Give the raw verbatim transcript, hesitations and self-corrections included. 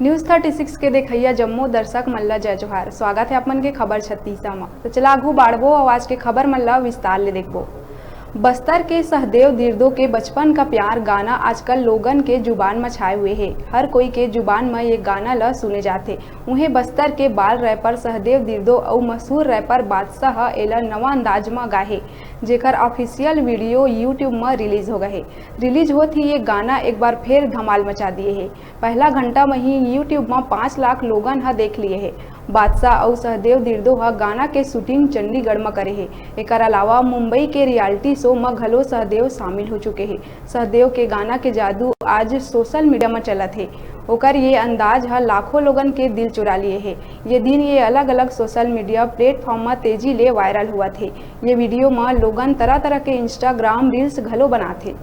News thirty six के देखइया जम्मो दर्शक मन ल जय जोहार। स्वागत हे आप मन के खबर छत्तीसा म। तो चला आगू बाढ़बो अउ आज के खबर मन ल विस्तार ले देखबो। बस्तर के सहदेव दिरदो के बचपन का प्यार गाना आजकल लोगन के जुबान म छाए हुए हे। हर कोई के जुबान म ये गाना ल सुने जाथे। उहें बस्तर के बाल रैपर सहदेव दिरदो अउ मशहूर रैपर बादशाह ह एला नवा अंदाज म गाए हे, जेकर ऑफिशियल वीडियो YouTube म रिलीज हो गए हे। रिलीज होत ही ये गाना एक बार फिर धमाल मचा दिए हे। पहला घंटा म ही YouTube म पाँच लाख लोगन ह देख लिए हे। बादशाह अउ सहदेव दिरदो ह गाना के शूटिंग चंडीगढ़ म करे हे। एकर अलावा मुंबई के रियलिटी शो म घलो सहदेव शामिल हो चुके हे। सहदेव के गाना के जादू आज सोशल मीडिया म चलत हे। ओकर ये अंदाज ह लाखों लोगन के दिल चुरा लिए हे। ये दिन ये अलग-अलग सोशल मीडिया प्लेटफॉर्म म तेजी ले वायरल होवत हे। ये वीडियो म लोगन तरह-तरह के Instagram रील्स घलो बनात हे।